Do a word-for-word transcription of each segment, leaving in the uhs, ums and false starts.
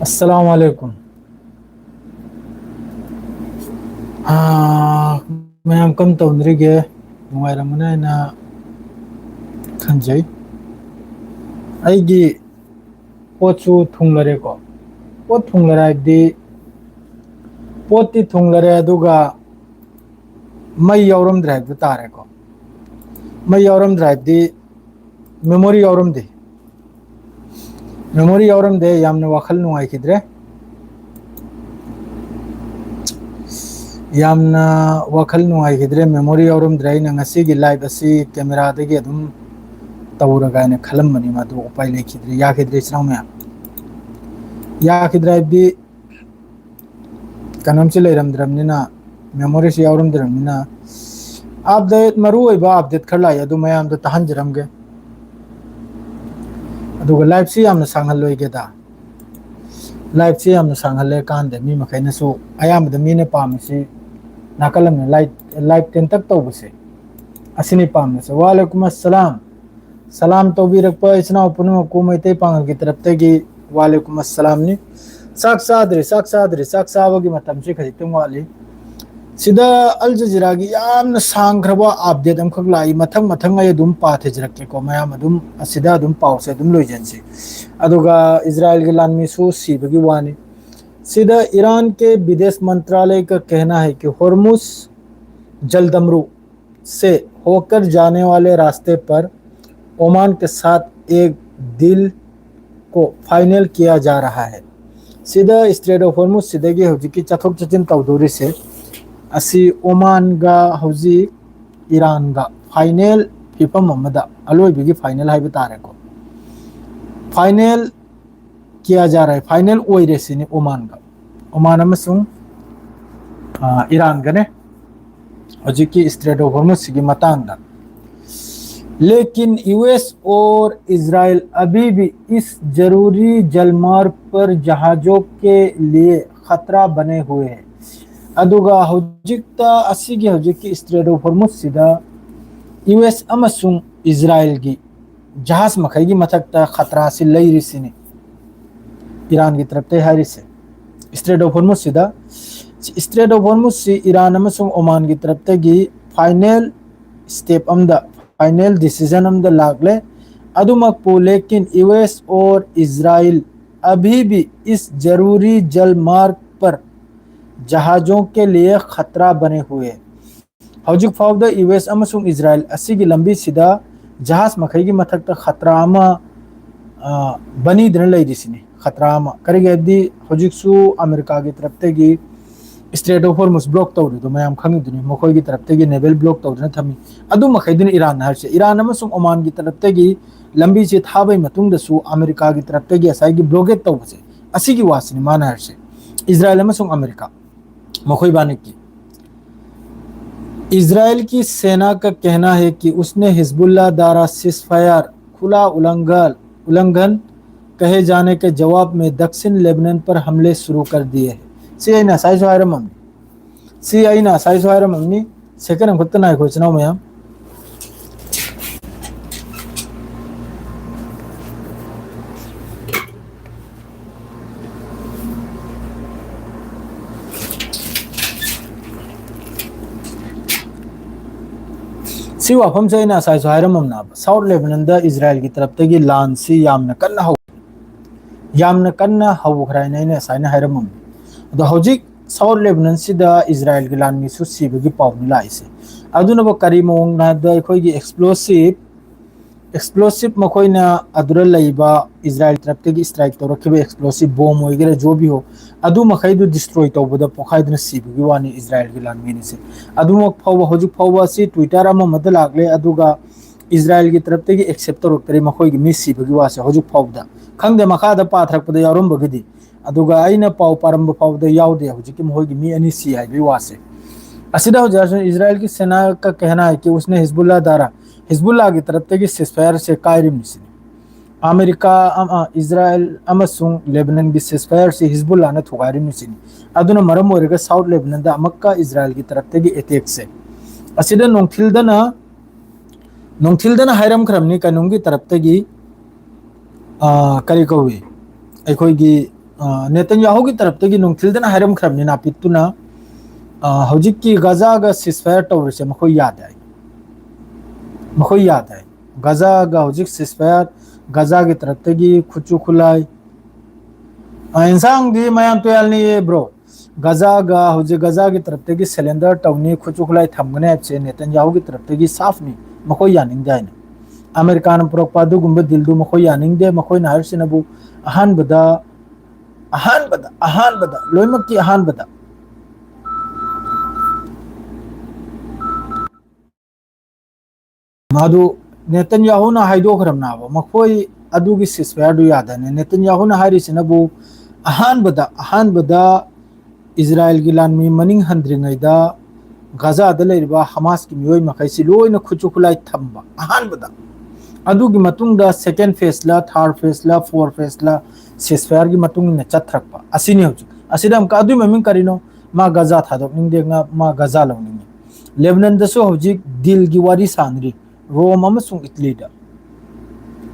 ꯑꯁꯂꯥꯃꯨ ꯑꯂꯩꯀꯨꯝ꯫ ꯑꯥ, ꯃꯌꯥꯝ ꯀꯝ ꯇꯧꯅꯔꯤꯒꯦ? ꯅꯨꯡꯉꯥꯏꯔꯝꯒꯅꯤ ꯍꯥꯏꯅ ꯈꯟꯖꯩ꯫ ꯑꯩꯒꯤ ꯄꯣꯠꯁꯨ ꯊꯨꯡꯂꯔꯦꯀꯣ꯫ ꯄꯣꯠ ꯊꯨꯡꯂꯔꯦ ꯍꯥꯏꯕꯗꯤ, ꯄꯣꯠꯇꯤ ꯊꯨꯡꯂꯔꯦ, ꯑꯗꯨꯒ ꯃꯩ ꯌꯥꯎꯔꯝꯗ꯭ꯔꯦ ꯍꯥꯏꯕ ꯇꯥꯔꯦꯀꯣ꯫ ꯃꯩ ꯌꯥꯎꯔꯝꯗ꯭ꯔꯦ ꯍꯥꯏꯕꯗꯤ, ꯃꯦꯃꯣꯔꯤ ꯌꯥꯎꯔꯝꯗꯦ꯫ ꯃꯦꯃꯣꯔꯤ ꯌꯥꯎꯔꯝꯗꯦ꯫ ꯌꯥꯝꯅ ꯋꯥꯈꯜ ꯅꯨꯡꯉꯥꯏꯈꯤꯗ꯭ꯔꯦ꯫ ꯌꯥꯝꯅ ꯋꯥꯈꯜ ꯅꯨꯡꯉꯥꯏꯈꯤꯗ꯭ꯔꯦ, ꯃꯦꯃꯣꯔꯤ ꯌꯥꯎꯔꯝꯗ꯭ꯔꯦ꯫ ꯑꯩꯅ ꯉꯁꯤꯒꯤ ꯂꯥꯏꯚ ꯑꯁꯤ ꯀꯦꯃꯦꯔꯥꯗꯒꯤ ꯑꯗꯨꯝ ꯇꯧꯔꯒ ꯍꯥꯏꯅ ꯈꯜꯂꯝꯕꯅꯤ, ꯃꯗꯨ ꯎꯄꯥꯏ ꯂꯩꯈꯤꯗ꯭ꯔꯦ, ꯌꯥꯈꯤꯗ꯭ꯔꯦ, ꯏꯆꯤꯟ ꯏꯅꯥꯎ ꯃꯌꯥꯝ꯫ ꯌꯥꯈꯤꯗ꯭ꯔꯦ ꯍꯥꯏꯕꯗꯤ, ꯀꯩꯅꯣꯝꯁꯤ ꯂꯩꯔꯝꯗ꯭ꯔꯕꯅꯤꯅ, ꯃꯦꯃꯣꯔꯤꯁꯤ ꯌꯥꯎꯔꯝꯗ꯭ꯔꯕꯅꯤꯅ, ꯑꯞꯗꯦꯠ, ꯃꯔꯨ ꯑꯣꯏꯕ ꯑꯞꯗꯦꯠ ꯈꯔ ꯂꯥꯛꯑꯦ, ꯑꯗꯨ ꯃꯌꯥꯝꯗ ꯇꯥꯍꯟꯖꯔꯝꯒꯦ꯫ ꯑꯗꯨꯒ ꯂꯥꯏꯚꯁꯤ ꯌꯥꯝꯅ ꯁꯥꯡꯍꯜꯂꯣꯏꯒꯦꯗ꯫ ꯂꯥꯏꯚꯁꯤ ꯌꯥꯝꯅ ꯁꯥꯡꯍꯜꯂꯦ ꯀꯥꯟꯗꯦ꯫ ꯃꯤ ꯃꯈꯩꯅꯁꯨ, ꯑꯌꯥꯝꯕꯗ ꯃꯤꯅ ꯄꯥꯝꯃꯤꯁꯤ ꯅꯥꯀꯜ ꯑꯃꯅ ꯂꯥꯏꯚ, ꯂꯥꯏꯚ ꯇꯦꯟꯇꯛ ꯇꯧꯕꯁꯦ, ꯑꯁꯤꯅꯤ ꯄꯥꯝꯃꯤꯁꯦ꯫ ꯋꯥꯂꯦꯀꯨꯝ ꯑꯁꯂꯥꯝ꯫ ꯁꯂꯥꯝ ꯇꯧꯕꯤꯔꯛꯄ ꯏꯆꯤꯟ ꯏꯅꯥꯎ ꯄꯨꯝꯅꯃꯛꯄꯨ ꯃꯩꯇꯩ ꯄꯥꯉꯜꯒꯤ ꯇꯔꯞꯇꯒꯤ ꯋꯥꯂꯦꯀꯨꯝ ꯑꯁꯂꯥꯝꯅꯤ꯫ ꯆꯥꯛ ꯆꯥꯗ꯭ꯔꯤ, ꯆꯥꯛ ꯆꯥꯗ꯭ꯔꯤ, ꯆꯥꯛ ꯆꯥꯕꯒꯤ ꯃꯇꯝꯁꯤ ꯈꯖꯤꯛꯇꯪ ꯋꯥꯠꯂꯤ꯫ ꯁꯤꯗ ꯑꯜ ꯖꯖꯤꯔꯥꯒꯤ ꯌꯥꯝꯅ ꯁꯥꯡꯈ꯭ꯔꯕ ꯑꯞꯗꯦꯠ ꯑꯃꯈꯛ ꯂꯥꯛꯏ꯫ ꯃꯊꯪ ꯃꯊꯪ ꯑꯩ ꯑꯗꯨꯝ ꯄꯥꯊꯖꯔꯛꯀꯦꯀꯣ꯫ ꯃꯌꯥꯝ ꯑꯗꯨꯝ ꯑꯁꯤꯗ ꯑꯗꯨꯝ ꯄꯥꯎꯁꯦ ꯑꯗꯨꯝ ꯂꯣꯏꯁꯤꯟꯁꯤ꯫ ꯑꯗꯨꯒ ꯏꯖꯔꯥꯏꯜꯒꯤ ꯂꯥꯟꯃꯤꯁꯨ ꯁꯤꯕꯒꯤ ꯋꯥꯅꯤ꯫ ꯁꯤꯗ ईरान के विदेश मंत्रालय का कहना है कि होर्मुज जलदमरू से होकर जाने वाले रास्ते पर ओमान के साथ एक डील को फाइनल किया जा रहा है꯫ ꯁꯤꯗ ꯏꯁꯇ꯭ꯔꯦꯠ ꯑꯣꯐ ꯍꯣꯔꯃꯨꯖꯁꯤꯗꯒꯤ ꯍꯧꯖꯤꯛꯀꯤ ꯆꯠꯊꯣꯛ ꯆꯠꯁꯤꯟ ꯇꯧꯗꯣꯔꯤꯁꯦ, ꯑꯁꯤ ꯑꯣꯃꯥꯟꯒ ꯍꯧꯖꯤꯛ ꯏꯔꯥꯟꯒ ꯐꯥꯏꯅꯦꯜ ꯐꯤꯐꯝ ꯑꯃꯗ, ꯑꯂꯣꯏꯕꯒꯤ ꯐꯥꯏꯅꯦꯜ ꯍꯥꯏꯕ ꯇꯥꯔꯦꯀꯣ, ꯐꯥꯏꯅꯦꯜ ꯀꯤꯌꯥ ꯖꯥ ꯔꯍꯥ ꯍꯥꯏ, ꯐꯥꯏꯅꯦꯜ ꯑꯣꯏꯔꯦ ꯁꯤꯅꯤ ꯑꯣꯃꯥꯟꯒ꯫ ꯑꯣꯃꯥꯟ ꯑꯃꯁꯨꯡ, ꯑ, ꯏꯔꯥꯟꯒꯅꯦ ꯍꯧꯖꯤꯛꯀꯤ ꯏꯁꯇ꯭ꯔꯦꯠ ꯑꯣꯐ ꯍꯣꯔꯃꯨꯖꯁꯤꯒꯤ ꯃꯇꯥꯡꯗ꯫ लेकिन यूएस और इजराइल अभी भी इस जरूरी जलमार्ग पर जहाजों के लिए खतरा बने हुए हैं। ꯑꯗꯨꯒ ꯍꯧꯖꯤꯛꯇ ꯑꯁꯤꯒꯤ ꯍꯧꯖꯤꯛꯀꯤ ꯏꯁꯇ꯭ꯔꯦꯠ ꯑꯣꯐ ꯍꯣꯔꯃꯨꯖꯁꯤꯗ ꯌꯨ ꯑꯦꯁ ꯑꯃꯁꯨꯡ ꯏꯖꯔꯥꯏꯜꯒꯤ ꯖꯍꯥꯖ ꯃꯈꯩꯒꯤ ꯃꯊꯛꯇ ꯈꯇ꯭ꯔꯥꯁꯤ ꯂꯩꯔꯤꯁꯤꯅꯤ꯫ ꯏꯔꯥꯟꯒꯤ ꯇꯔꯞꯇꯩ ꯍꯥꯏꯔꯤꯁꯦ꯫ Strait of Hormuz ꯁꯤꯗ, Strait of Hormuz ꯁꯤ ꯏꯔꯥꯟ ꯑꯃꯁꯨꯡ ꯑꯣꯃꯥꯟꯒꯤ ꯇꯔꯞꯇꯒꯤ final step ꯑꯝꯗ, final decision ꯑꯝꯗ ꯂꯥꯛꯂꯦ꯫ ꯑꯗꯨꯃꯛꯄꯨ, लेकिन यूएस और इजराइल अभी भी इस जरूरी जलमार्ग पर जहाजों के लिए खतरा बने हुए हैं꯫ ꯍꯧꯖꯤꯛ ꯐꯥꯎꯕꯗ ꯌꯨ ꯑꯦꯁ ꯑꯃꯁꯨꯡ ꯏꯖꯔꯥꯏꯜ ꯑꯁꯤꯒꯤ ꯂꯝꯕꯤꯁꯤꯗ ꯖꯍꯥꯖ ꯃꯈꯩꯒꯤ ꯃꯊꯛꯇ ꯈꯇ꯭ꯔꯥ ꯑꯃ, ꯑ, ꯕꯅꯤꯗꯨꯅ ꯂꯩꯔꯤꯁꯤꯅꯤ, ꯈꯇ꯭ꯔꯥ ꯑꯃ꯫ ꯀꯔꯤꯒꯤ ꯍꯥꯏꯕꯗꯤ ꯍꯧꯖꯤꯛꯁꯨ ꯑꯃꯦꯔꯤꯀꯥꯒꯤ ꯇꯔꯞꯇꯒꯤ Strait of Hormuz block ꯇꯧꯔꯤꯗꯣ ꯃꯌꯥꯝ ꯈꯪꯉꯤꯗꯨꯅꯤ, ꯃꯈꯣꯏꯒꯤ ꯇꯔꯞꯇꯒꯤ naval block ꯇꯧꯗꯨꯅ ꯊꯝꯃꯤ꯫ ꯑꯗꯨ ꯃꯈꯩꯗꯨꯅꯤ ꯏꯔꯥꯟꯅ ꯍꯥꯏꯔꯤꯁꯦ꯫ ꯏꯔꯥꯟ ꯑꯃꯁꯨꯡ ꯑꯣꯃꯥꯟꯒꯤ ꯇꯔꯞꯇꯒꯤ ꯂꯝꯕꯤꯁꯦ ꯊꯥꯕꯒꯤ ꯃꯇꯨꯡꯗꯁꯨ ꯑꯃꯦꯔꯤꯀꯥꯒꯤ ꯇꯔꯞꯇꯒꯤ ꯉꯁꯥꯏꯒꯤ blockade ꯇꯧꯕꯁꯦ, ꯑꯁꯤꯒꯤ ꯋꯥꯁꯤꯅꯤ ꯃꯥꯅ ꯍꯥꯏꯔꯤꯁꯦ꯫ ꯏꯖꯔꯥꯏꯜ ꯑꯃꯁꯨꯡ ꯑꯃꯦꯔꯤꯀꯥ ꯃꯈꯣꯏꯕꯥꯅꯤꯒꯤ꯫ इसराइल की सेना का कहना है कि उसने हिजबुल्लाह द्वारा सीज़फायर खुला उल्लंघन, उल्लंघन कहे जाने के जवाब में दक्षिण लेबनान पर हमले शुरू कर दिए हैं। ꯁꯤ ꯑꯩꯅ ꯉꯁꯥꯏꯁꯨ ꯍꯥꯏꯔꯝꯃꯕꯅꯤ꯫ ꯁꯤ ꯑꯩꯅ ꯉꯁꯥꯏꯁꯨ ꯍꯥꯏꯔꯝꯃꯕꯅꯤ꯫ Second ꯑꯃꯈꯛꯇ ꯉꯥꯏꯈꯣ, ꯏꯆꯤꯟ ꯏꯅꯥꯎ ꯃꯌꯥꯝ꯫ ꯁꯤ ꯋꯥꯐꯝꯁꯦ ꯑꯩꯅ ꯉꯁꯥꯏꯁꯨ ꯍꯥꯏꯔꯝꯃꯕꯅꯦꯕ꯫ South Lebanon ꯗ ꯏꯖꯔꯥꯏꯜꯒꯤ ꯇꯔꯞꯇꯒꯤ ꯂꯥꯟꯁꯤ ꯌꯥꯝꯅ ꯀꯟꯅ ꯍꯧ-, ꯌꯥꯝꯅ ꯀꯟꯅ ꯍꯧꯈ꯭ꯔꯦ ꯍꯥꯏꯅ ꯑꯩꯅ ꯉꯁꯥꯏꯅ ꯍꯥꯏꯔꯝꯃꯕꯅꯤ꯫ ꯑꯗꯣ ꯍꯧꯖꯤꯛ South Lebanon ꯁꯤꯗ ꯏꯖꯔꯥꯏꯜꯒꯤ ꯂꯥꯟꯃꯤꯁꯨ ꯁꯤꯕꯒꯤ ꯄꯥꯎꯅꯤ ꯂꯥꯛꯏꯁꯦ꯫ ꯑꯗꯨꯅꯕꯨ ꯀꯔꯤ ꯃꯑꯣꯡꯅꯣ ꯍꯥꯏꯕꯗ ꯑꯩꯈꯣꯏꯒꯤ explosive, explosive ꯃꯈꯣꯏꯅ ꯑꯗꯨꯗ ꯂꯩꯕ ꯏꯖꯔꯥꯏꯜ ꯇꯔꯞꯇꯒꯤ strike ꯇꯧꯔꯛꯈꯤꯕ explosive bomb ꯑꯣꯏꯒꯦꯔꯥ, ꯖꯣꯕꯤ ꯍꯣ, ꯑꯗꯨ ꯃꯈꯩꯗꯨ destroy ꯇꯧꯕꯗ ꯄꯣꯛꯈꯥꯏꯗꯨꯅ ꯁꯤꯕꯒꯤ ꯋꯥꯅꯤ ꯏꯖꯔꯥꯏꯜꯒꯤ ꯂꯥꯟꯃꯤꯅꯤꯁꯦ꯫ ꯑꯗꯨꯃꯛ ꯐꯥꯎꯕ, ꯍꯧꯖꯤꯛ ꯐꯥꯎꯕ ꯑꯁꯤ Twitter ꯑꯃ ꯑꯃꯗ ꯂꯥꯛꯂꯦ, ꯑꯗꯨꯒ ꯏꯖꯔꯥꯏꯜꯒꯤ ꯇꯔꯞꯇꯒꯤ accept ꯇꯧꯔꯛꯇ꯭ꯔꯦ ꯃꯈꯣꯏꯒꯤ ꯃꯤ ꯁꯤꯕꯒꯤ ꯋꯥꯁꯦ ꯍꯧꯖꯤꯛ ꯐꯥꯎꯕꯗ꯫ ꯈꯪꯗꯦ, ꯃꯈꯥꯗ ꯄꯥꯊꯔꯛꯄꯗ ꯌꯥꯎꯔꯝꯕꯒꯗꯤ, ꯑꯗꯨꯒ ꯑꯩꯅ ꯄꯥꯎ ꯄꯥꯔꯝꯕ ꯐꯥꯎꯕꯗ ꯌꯥꯎꯗꯦ ꯍꯧꯖꯤꯛꯀꯤ ꯃꯈꯣꯏꯒꯤ ꯃꯤ ꯑꯅꯤ ꯁꯤ ꯍꯥꯏꯕꯒꯤ ꯋꯥꯁꯦ꯫ ꯑꯁꯤꯗ ꯍꯧꯖꯤꯛ ꯍꯧꯖꯤꯛ ꯏꯖꯔꯥꯏꯜꯒꯤ ꯁꯦꯅꯥ ꯀ ꯀꯍꯅꯥ ꯍꯥꯏ ꯀꯤ ꯎꯁꯅꯦ ꯍꯤꯖꯕꯨꯜꯂꯥ ꯗꯥꯔꯥ, ꯍꯤꯖꯕꯨꯜꯂꯥꯒꯤ ꯇꯔꯞꯇꯒꯤ ceasefire ꯁꯦ ꯀꯥꯏꯔꯤꯕꯅꯤ ꯁꯤꯅꯤ꯫ ꯑꯃꯦꯔꯤꯀꯥ, ꯑꯃ, ꯏꯖꯔꯥꯏꯜ ꯑꯃꯁꯨꯡ ꯂꯦꯕꯅꯟꯒꯤ ceasefire ꯁꯤ ꯍꯤꯖꯕꯨꯜꯂꯥꯅ ꯊꯨꯒꯥꯏꯔꯤꯕꯅꯤ ꯁꯤꯅꯤ꯫ ꯑꯗꯨꯅ ꯃꯔꯝ ꯑꯣꯏꯔꯒ South Lebanon ꯗ ꯑꯃꯨꯛꯀ ꯏꯖꯔꯥꯏꯜꯒꯤ ꯇꯔꯞꯇꯒꯤ attack ꯁꯦ꯫ ꯑꯁꯤꯗ ꯅꯣꯡꯊꯤꯜꯗꯅ, ꯅꯣꯡꯊꯤꯜꯗꯅ ꯍꯥꯏꯔꯝꯈ꯭ꯔꯕꯅꯤ ꯀꯩꯅꯣꯝꯒꯤ ꯇꯔꯞꯇꯒꯤ, ꯑ, ꯀꯔꯤ ꯀꯧꯏ? ꯑꯩꯈꯣꯏꯒꯤ, ꯑ, ꯅꯦꯇꯟꯌꯥꯍꯨꯒꯤ ꯇꯔꯞꯇꯒꯤ ꯅꯨꯡꯊꯤꯜꯗꯅ ꯍꯥꯏꯔꯝꯈ꯭ꯔꯕꯅꯤ, ꯅꯥꯄꯤꯠꯇꯨꯅ, ꯑ, ꯍꯧꯖꯤꯛꯀꯤ ꯒꯖꯥꯒ ceasefire ꯇꯧꯔꯤꯁꯦ ꯃꯈꯣꯏ ꯌꯥꯗꯦ ꯍꯥꯏ꯫ ꯃꯈꯣꯏ ꯌꯥꯗꯦ ꯍꯥꯏ꯫ ꯒꯖꯥꯒ ꯍꯧꯖꯤꯛ ceasefire, ꯒꯖꯥꯒꯤ ꯇꯔꯞꯇꯒꯤ ꯈꯨꯠꯁꯨ ꯈꯨꯠꯂꯥꯏ, ꯑ, ꯏꯟꯁꯥꯡꯗꯤ ꯃꯌꯥꯝ ꯇꯣꯌꯥꯜꯅꯤꯌꯦ, bro꯫ ꯒꯖꯥꯒ ꯍꯧꯖꯤꯛ ꯒꯖꯥꯒꯤ ꯇꯔꯞꯇꯒꯤ surrender ꯇꯧꯅꯤ, ꯈꯨꯠꯁꯨ ꯈꯨꯠꯂꯥꯏ ꯊꯝꯒꯅꯤ ꯍꯥꯏꯕꯁꯦ ꯅꯦꯇꯟꯌꯥꯍꯨꯒꯤ ꯇꯔꯞꯇꯒꯤ ꯁꯥꯐꯅꯤ꯫ ꯃꯈꯣꯏ ꯌꯥꯅꯤꯡꯗꯦ ꯍꯥꯏꯅ꯫ ꯑꯃꯦꯔꯤꯀꯥꯅ ꯄꯨꯔꯛꯄ ꯑꯗꯨꯒꯨꯝꯕ dealꯗꯨ ꯃꯈꯣꯏ ꯌꯥꯅꯤꯡꯗꯦ꯫ ꯃꯈꯣꯏꯅ ꯍꯥꯏꯔꯤꯁꯤꯅꯕꯨ ꯑꯍꯥꯟꯕꯗ, ꯑꯍꯥꯟꯕꯗ, ꯑꯍꯥꯟꯕꯗ, ꯂꯣꯏꯅꯃꯛꯀꯤ ꯑꯍꯥꯟꯕꯗ ꯃꯗꯨ ꯅꯦꯇꯟꯌꯥꯍꯨꯅ ꯍꯥꯏꯗꯣꯛꯈ꯭ꯔꯕꯅꯦꯕ, ꯃꯈꯣꯏ ꯑꯗꯨꯒꯤ ceasefireꯗꯨ ꯌꯥꯗꯅꯦ꯫ ꯅꯦꯇꯟꯌꯥꯍꯨꯅ ꯍꯥꯏꯔꯤꯁꯤꯅꯕꯨ ꯑꯍꯥꯟꯕꯗ, ꯑꯍꯥꯟꯕꯗ ꯏꯖꯔꯥꯏꯜꯒꯤ ꯂꯥꯟꯃꯤ ꯃꯅꯤꯡ ꯍꯟꯗ꯭ꯔꯤꯉꯩꯗ ꯒꯖꯥꯗ ꯂꯩꯔꯤꯕ ꯍꯃꯥꯁꯀꯤ ꯃꯤꯑꯣꯏ ꯃꯈꯩꯁꯤ ꯂꯣꯏꯅ ꯈꯨꯠꯁꯨ ꯈꯨꯠꯂꯥꯏ ꯊꯝꯕ ꯑꯍꯥꯟꯕꯗ꯫ ꯑꯗꯨꯒꯤ ꯃꯇꯨꯡꯗ second phaseꯂ, third phaseꯂ, fourth phaseꯂ ceasefireꯒꯤ ꯃꯇꯨꯡ ꯏꯟꯅ ꯆꯠꯊꯔꯛꯄ ꯑꯁꯤꯅꯤ꯫ ꯍꯧꯖꯤꯛ ꯑꯁꯤꯗ ꯑꯃꯨꯛꯀ ꯑꯗꯨꯒꯤ ꯃꯃꯤꯡ ꯀꯔꯤꯅꯣ? ꯃꯥ ꯒꯖꯥ ꯊꯥꯗꯣꯛꯅꯤꯡꯗꯦ, ꯉꯥ-, ꯃꯥ ꯒꯖꯥ ꯂꯧꯅꯤꯡꯉꯤ꯫ ꯂꯦꯕꯅꯟꯗꯁꯨ ꯍꯧꯖꯤꯛ dealꯒꯤ ꯋꯥꯔꯤ ꯁꯥꯟꯅꯔꯤ꯫ ꯔꯣꯝ ꯑꯃꯁꯨꯡ ꯏꯇꯂꯤꯗ,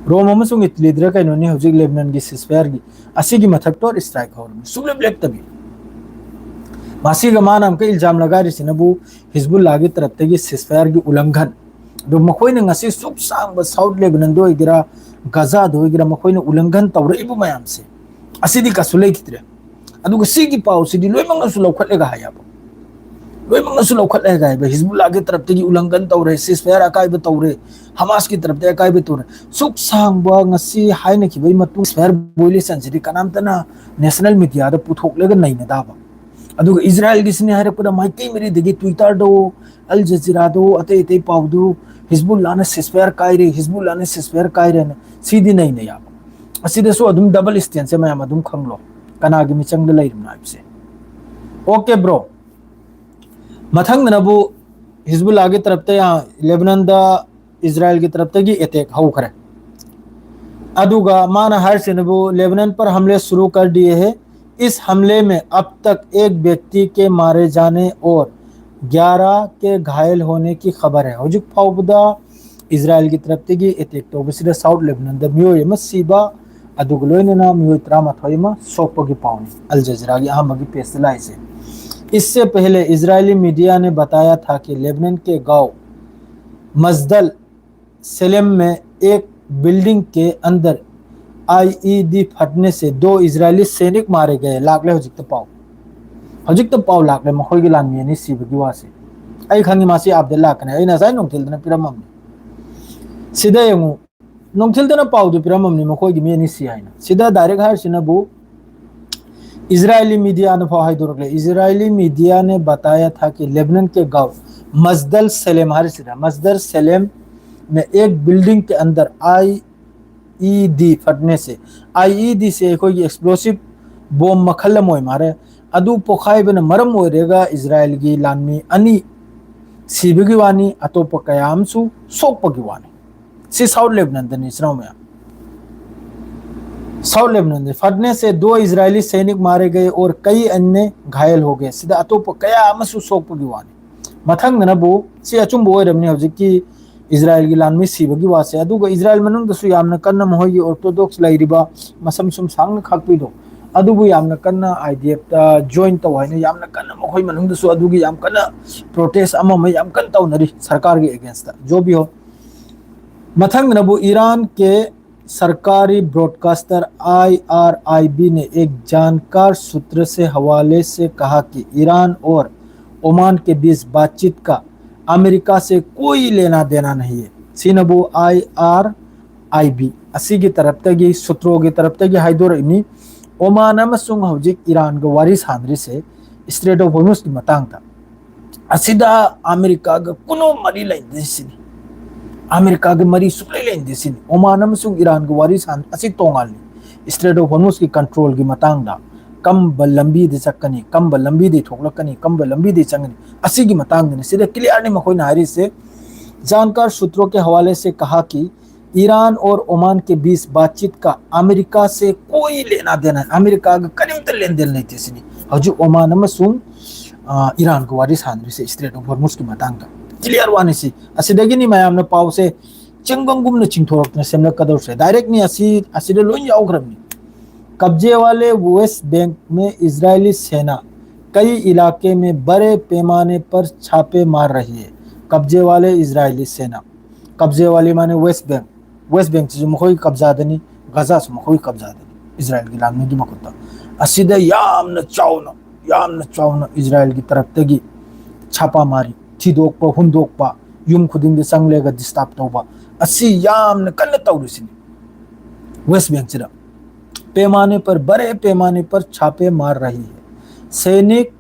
ꯔꯣꯝ ꯑꯃꯁꯨꯡ ꯏꯇꯂꯤꯗꯔ ꯀꯩꯅꯣꯅꯤ ꯍꯧꯖꯤꯛ ꯂꯦꯕꯅꯟꯒꯤ ceasefireꯒꯤ, ꯑꯁꯤꯒꯤ ꯃꯊꯛꯇ strike ꯍꯧꯔꯝꯃꯤ, ꯁꯨꯡꯂꯦꯞ ꯂꯦꯞꯇꯕꯤ꯫ ꯃꯁꯤꯒ ꯃꯥꯅ ꯑꯃꯨꯛꯀ ꯏꯜꯖꯥꯝ ꯂꯒꯥꯏꯔꯤꯁꯤꯅꯕꯨ ꯍꯤꯖꯕꯨꯜꯂꯥꯒꯤ ꯇꯔꯞꯇꯒꯤ ceasefireꯒꯤ ꯎꯜꯂꯪꯘꯟ꯫ ꯑꯗꯣ ꯃꯈꯣꯏꯅ ꯉꯁꯤ ꯁꯨꯛ ꯁꯥꯡꯕ South Lebanonꯗ ꯑꯣꯏꯒꯦꯔꯥ, ꯒꯖꯥꯗ ꯑꯣꯏꯒꯦꯔꯥ, ꯃꯈꯣꯏꯅ ꯎꯜꯂꯪꯘꯟ ꯇꯧꯔꯛꯏꯕ ꯃꯌꯥꯝꯁꯦ, ꯑꯁꯤꯗꯤ ꯀꯩꯁꯨ ꯂꯩꯈꯤꯗ꯭ꯔꯦ꯫ ꯑꯗꯨꯒ ꯁꯤꯒꯤ ꯄꯥꯎꯁꯤꯗꯤ ꯂꯣꯏꯅꯃꯛꯅꯁꯨ ꯂꯧꯈꯠꯂꯦꯒ ꯍꯥꯏꯌꯦꯕ꯫ ꯂꯣꯏꯅꯃꯛꯅꯁꯨ ꯂꯧꯈꯠꯂꯦꯒ ꯍꯥꯏꯕ, ꯍꯤꯖꯕꯨꯜꯂꯥꯒꯤ ꯇꯔꯞꯇꯒꯤ ꯎꯜꯂꯪꯘꯟ ꯇꯧꯔꯦ, ceasefire ꯑꯀꯥꯏꯕ ꯇꯧꯔꯦ, ꯍꯃꯥꯁꯀꯤ ꯇꯔꯞꯇ ꯑꯀꯥꯏꯕ ꯇꯧꯔꯦ꯫ ꯁꯨꯛ ꯁꯥꯡꯕ ꯉꯁꯤ ꯍꯥꯏꯅꯈꯤꯕꯒꯤ ꯃꯇꯨꯡ ceasefire violationꯁꯤꯗꯤ ꯀꯅꯥꯝꯇꯅ national mediaꯗ ꯄꯨꯊꯣꯛꯂꯒ ꯅꯩꯅꯗꯕ꯫ ꯑꯗꯨꯒ ꯏꯖꯔꯥꯏꯜꯒꯤꯁꯤꯅꯤ ꯍꯥꯏꯔꯛꯄꯗ ꯃꯥꯏꯀꯩ ꯃꯔꯤꯗꯒꯤ Twitterꯗ, ꯑꯜ ꯖꯖꯤꯔꯥꯗ, ꯑꯇꯩ ꯑꯇꯩ ꯄꯥꯎꯗꯨ ꯍꯤꯖꯕꯨꯜꯂꯥꯅ ceasefire ꯀꯥꯏꯔꯦ, ꯍꯤꯖꯕꯨꯜꯂꯥꯅ ceasefire ꯀꯥꯏꯔꯦꯅ ꯁꯤꯗꯤ ꯅꯩꯅ ꯌꯥꯕ꯫ ꯑꯁꯤꯗꯁꯨ ꯑꯗꯨꯝ double standꯁꯦ ꯃꯌꯥꯝ ꯑꯗꯨꯝ ꯈꯪꯂꯣ, ꯀꯅꯥꯒꯤ ꯃꯤꯆꯪꯗ ꯂꯩꯔꯤꯕꯅꯣ ꯍꯥꯏꯕꯁꯦ꯫ Okay bro, ꯃꯊꯪꯗꯅꯕꯨ ꯍꯤꯖꯕꯨꯜꯂꯥꯒꯤ ꯇꯔꯞꯇ ꯌꯥ-, ꯂꯦꯕꯅꯟꯗ ꯏꯖꯔꯥꯏꯜꯒꯤ ꯇꯔꯞꯇꯒꯤ attack ꯍꯧꯈ꯭ꯔꯦ꯫ ꯑꯗꯨꯒ ꯃꯥꯅ ꯍꯥꯏꯔꯤꯁꯤꯅꯕꯨ, "लेबनान पर हमले शुरू कर दिए हैं, इस हमले में अब तक एक व्यक्ति के मारे जाने और ग्यारह के घायल होने की खबर है।" ꯍꯧꯖꯤꯛ ꯐꯥꯎꯕꯗ ꯏꯖꯔꯥꯏꯜꯒꯤ ꯇꯔꯞꯇꯒꯤ attack ꯇꯧꯕꯁꯤꯗ South Lebanonꯗ ꯃꯤꯑꯣꯏ ꯑꯃ ꯁꯤꯕ, ꯑꯗꯨꯒ ꯂꯣꯏꯅꯅ ꯃꯤꯑꯣꯏ ꯇꯔꯥꯃꯥꯊꯣꯏ ꯑꯃ ꯁꯣꯛꯄꯒꯤ ꯄꯥꯎꯅꯤ꯫ ꯑꯜ ꯖꯖꯤꯔꯥꯒꯤ ꯑꯍꯥꯟꯕꯒꯤ ꯄꯦꯖꯇ ꯂꯥꯛꯏꯁꯦ꯫ इससे पहले इजरायली मीडिया ने बताया था कि लेबनान के गांव मजदल सेलेम में एक बिल्डिंग के अंदर आईईडी फटने से दो इजरायली सैनिक मारे गए꯫ ꯂꯥꯛꯂꯦ ꯍꯧꯖꯤꯛꯇ ꯄꯥꯎ꯫ ꯍꯧꯖꯤꯛꯇ ꯄꯥꯎ ꯂꯥꯛꯂꯦ ꯃꯈꯣꯏꯒꯤ ꯂꯥꯟꯃꯤ ꯑꯅꯤ ꯁꯤꯕꯒꯤ ꯋꯥꯁꯦ꯫ ꯑꯩ ꯈꯪꯉꯤ ꯃꯥꯁꯤ ꯑꯞꯗꯦꯠ ꯂꯥꯛꯀꯅꯤ, ꯑꯩꯅ ꯉꯁꯥꯏ ꯅꯨꯡꯊꯤꯜꯗꯅ ꯄꯤꯔꯝꯃꯕꯅꯤ꯫ ꯁꯤꯗ ꯌꯦꯡꯉꯨ, ꯅꯨꯡꯊꯤꯜꯗꯅ ꯄꯥꯎꯗꯨ ꯄꯤꯔꯝꯃꯕꯅꯤ ꯃꯈꯣꯏꯒꯤ ꯃꯤ ꯑꯅꯤ ꯁꯤ ꯍꯥꯏꯅ꯫ ꯁꯤꯗ ꯗꯥꯏꯔꯦꯛ ꯍꯥꯏꯔꯤꯁꯤꯅꯕꯨ ꯏꯖꯔꯥꯏꯂꯤ ꯃꯤꯗꯤꯌꯥꯅ ꯐꯥꯎ ꯍꯥꯏꯗꯣꯔꯛꯂꯦ꯫ इजरायली मीडिया ने बताया था कि लेबनान के गांव मजदल सलेम ꯍꯥꯏꯔꯤꯁꯤꯗ, मजदल सलेम में एक बिल्डिंग के अंदर आईईडी फटने से, आईईडी से ꯑꯩꯈꯣꯏꯒꯤ ꯑꯦꯛꯁꯄ꯭ꯂꯣꯁꯤꯞ ꯕꯣꯝ ꯃꯈꯜ ꯑꯃ ꯑꯣꯏ ꯃꯥꯜꯂꯦ꯫ ꯑꯗꯨ ꯄꯣꯈꯥꯏꯕꯅ ꯃꯔꯝ ꯑꯣꯏꯔꯒ ꯏꯖꯔꯥꯏꯜꯒꯤ ꯂꯥꯟꯃꯤ ꯑꯅꯤ ꯁꯤꯕꯒꯤ ꯋꯥꯅꯤ, ꯑꯇꯣꯞꯄ ꯀꯌꯥ ꯑꯃꯁꯨ ꯁꯣꯛꯄꯒꯤ ꯋꯥꯅꯤ꯫ ꯁꯤ ꯁꯥꯎꯠ ꯂꯦꯕꯅꯟꯗꯅꯤ, ꯏꯆꯤꯟ ꯏꯅꯥꯎ ꯃꯌꯥꯝ꯫ साउथ लेबनान में फटने से दो इजरायली सैनिक मारे गए और कई अन्य घायल हो गए꯫ ꯁꯤꯗ ꯑꯇꯣꯞꯄ ꯀꯌꯥ ꯑꯃꯁꯨ ꯁꯣꯛꯄꯒꯤ ꯋꯥꯅꯤ꯫ ꯃꯊꯪꯗꯅꯕꯨ ꯁꯤ ꯑꯆꯨꯝꯕ ꯑꯣꯏꯔꯝꯅꯤ, ꯍꯧꯖꯤꯛꯀꯤ ꯏꯖꯔꯥꯏꯜꯒꯤ ꯂꯥꯟꯃꯤ ꯁꯤꯕꯒꯤ ꯋꯥꯁꯦ꯫ ꯑꯗꯨꯒ ꯏꯖꯔꯥꯏꯜ ꯃꯅꯨꯡꯗꯁꯨ ꯌꯥꯝꯅ ꯀꯟꯅ ꯃꯈꯣꯏꯒꯤ ꯑꯣꯔꯊꯣꯗꯣꯛꯁ ꯂꯩꯔꯤꯕ ꯃꯁꯝ ꯁꯨꯝ ꯁꯥꯡꯅ ꯈꯥꯛꯄꯤꯗꯣ, ꯑꯗꯨꯕꯨ ꯌꯥꯝꯅ ꯀꯟꯅ ꯑꯥꯏ ꯗꯤ ꯑꯦꯐꯇ ꯖꯣꯏꯟ ꯇꯧ ꯍꯥꯏꯅ ꯌꯥꯝꯅ ꯀꯟꯅ ꯃꯈꯣꯏ ꯃꯅꯨꯡꯗꯁꯨ ꯑꯗꯨꯒꯤ ꯌꯥꯝ ꯀꯟꯅ ꯄ꯭ꯔꯣꯇꯦꯁ ꯑꯃ ꯑꯃ ꯌꯥꯝ ꯀꯟꯅ ꯇꯧꯅꯔꯤ ꯁꯔꯀꯥꯔꯒꯤ ꯑꯦꯒꯦꯟꯁꯇ꯫ जो भी हो, ꯃꯊꯪꯗꯅꯕꯨ ईरान के सरकारी ब्रॉडकास्टर आईआरआईबी ने एक जानकार सूत्र से हवाले से कहा कि ईरान और ओमान के बीच बातचीत का अमेरिका से कोई लेना देना नहीं है꯫ ꯁꯤꯅꯕꯨ ꯑꯥꯏ ꯑꯥꯔ ꯑꯥꯏ ꯕꯤ ꯑꯁꯤꯒꯤ ꯇꯔꯞꯇꯒꯤ, ꯁꯨꯇ꯭ꯔꯣꯒꯤ ꯇꯔꯞꯇꯒꯤ ꯍꯥꯏꯗꯣꯔꯛꯏꯅꯤ꯫ ꯑꯣꯃꯥꯟ ꯑꯃꯁꯨꯡ ꯍꯧꯖꯤꯛ ꯏꯔꯥꯟꯒ ꯋꯥꯔꯤ ꯁꯥꯟꯅꯔꯤꯁꯦ ꯏꯁꯇ꯭ꯔꯦꯠ ꯑꯣꯐ ꯍꯣꯔꯃꯨꯁꯀꯤ ꯃꯇꯥꯡꯗ꯫ ꯑꯁꯤꯗ ꯑꯃꯦꯔꯤꯀꯥꯒ ꯀꯨꯅꯣ ꯃꯔꯤ ꯂꯩꯅꯗꯦ ꯁꯤꯅꯤ꯫ ꯑꯃꯦꯔꯤꯀꯥꯒ ꯃꯔꯤ ꯁꯨꯛꯂꯩ ꯂꯩꯅꯗꯦ ꯁꯤꯅꯤ꯫ ꯑꯣꯃꯥꯟ ꯑꯃꯁꯨꯡ ꯏꯔꯥꯟꯒ ꯋꯥꯔꯤ ꯁꯥꯟ-, ꯑꯁꯤ ꯇꯣꯉꯥꯜꯂꯤ꯫ ꯏꯁꯇ꯭ꯔꯦꯠ ꯑꯣꯐ ꯍꯣꯔꯃꯨꯁꯀꯤ ꯀꯟꯇ꯭ꯔꯣꯜꯒꯤ ꯃꯇꯥꯡꯗ, ꯀꯝꯕ ꯂꯝꯕꯤꯗ ꯆꯠꯀꯅꯤ, ꯀꯝꯕ ꯂꯝꯕꯤꯗꯩ ꯊꯣꯛꯂꯛꯀꯅꯤ, ꯀꯝꯕ ꯂꯝꯕꯤꯗꯩ ꯆꯪꯒꯅꯤ, ꯑꯁꯤꯒꯤ ꯃꯇꯥꯡꯗꯅꯤ꯫ ꯁꯤꯗ ꯀ꯭ꯂꯤꯌꯥꯔꯅꯤ ꯃꯈꯣꯏꯅ ꯍꯥꯏꯔꯤꯁꯦ꯫ जानकार सूत्रों के हवाले से कहा कि ईरान और ओमान के बीच बातचीत का अमेरिका से कोई लेना देना, ꯑꯃꯦꯔꯤꯀꯥꯒ ꯀꯔꯤꯝꯇ ꯂꯦꯟꯗꯦꯟ ꯂꯩꯇꯦ ꯁꯤꯅꯤ꯫ ꯍꯧꯖꯤꯛ ꯑꯣꯃꯥꯟ ꯑꯃꯁꯨꯡ, ꯑ, ꯏꯔꯥꯟꯒ ꯋꯥꯔꯤ ꯁꯥꯟꯅꯔꯤꯁꯦ ꯏꯁꯇ꯭ꯔꯦꯠ ꯑꯣꯐ ꯍꯣꯔꯃꯨꯁꯀꯤ ꯃꯇꯥꯡꯗ꯫ ꯀ꯭ꯂꯤꯌꯥꯔ ꯋꯥꯅꯤ ꯁꯤ꯫ ꯑꯁꯤꯗꯒꯤꯅꯤ ꯃꯌꯥꯝꯅ ꯄꯥꯎꯁꯦ ꯆꯤꯡꯒꯪꯒꯨꯝꯅ ꯆꯤꯡꯊꯣꯔꯛꯇꯅ ꯁꯦꯝꯂꯛꯀꯗꯧꯔꯤꯁꯦ ꯗꯥꯏꯔꯦꯛꯅꯤ꯫ ꯑꯁꯤ ꯑꯁꯤꯗ ꯂꯣꯏ ꯌꯥꯎꯈ꯭ꯔꯕꯅꯤ꯫ कब्जे वाले वेस्ट बैंक में इजरायली सेना कई इलाके में बड़े पैमाने पर छापे मार रही है। कब्जे वाले इजरायली सेना, कब्जे वाले माने वेस्ट बैंक, वेस्ट बैंक ꯁꯤꯁꯨ ꯃꯈꯣꯏꯒꯤ ꯀꯕꯖꯥꯗꯅꯤ, ꯒꯖꯥꯁꯨ ꯃꯈꯣꯏꯒꯤ ꯀꯕꯖꯥꯗꯅꯤ꯫ ꯏꯖꯔꯥꯌꯦꯜꯒꯤ ꯂꯥꯟꯃꯤꯒꯤ ꯃꯈꯨꯠꯇ꯫ ꯑꯁꯤꯗ ꯌꯥꯝꯅ ꯆꯥꯎꯅ, ꯌꯥꯝꯅ ꯆꯥꯎꯅ ꯏꯖꯔꯥꯌꯦꯜꯒꯤ ꯇꯔꯞꯇꯒꯤ ꯁꯥꯄꯥ ꯃꯥꯔꯤ, ꯊꯤꯗꯣꯛꯄ, ꯍꯨꯟꯗꯣꯛꯄ, ꯌꯨꯝ ꯈꯨꯗꯤꯡꯗ ꯆꯪꯂꯒ ꯗꯤꯁꯇꯥꯔꯕ ꯇꯧꯕ, ꯑꯁꯤ ꯌꯥꯝꯅ ꯀꯟꯅ ꯇꯧꯔꯤꯁꯤꯅꯤ ꯋꯦꯁ ꯕꯦꯡꯁꯤꯗ꯫ पैमाने पर, बड़े पैमाने पर छापे मार रही है। सैनिक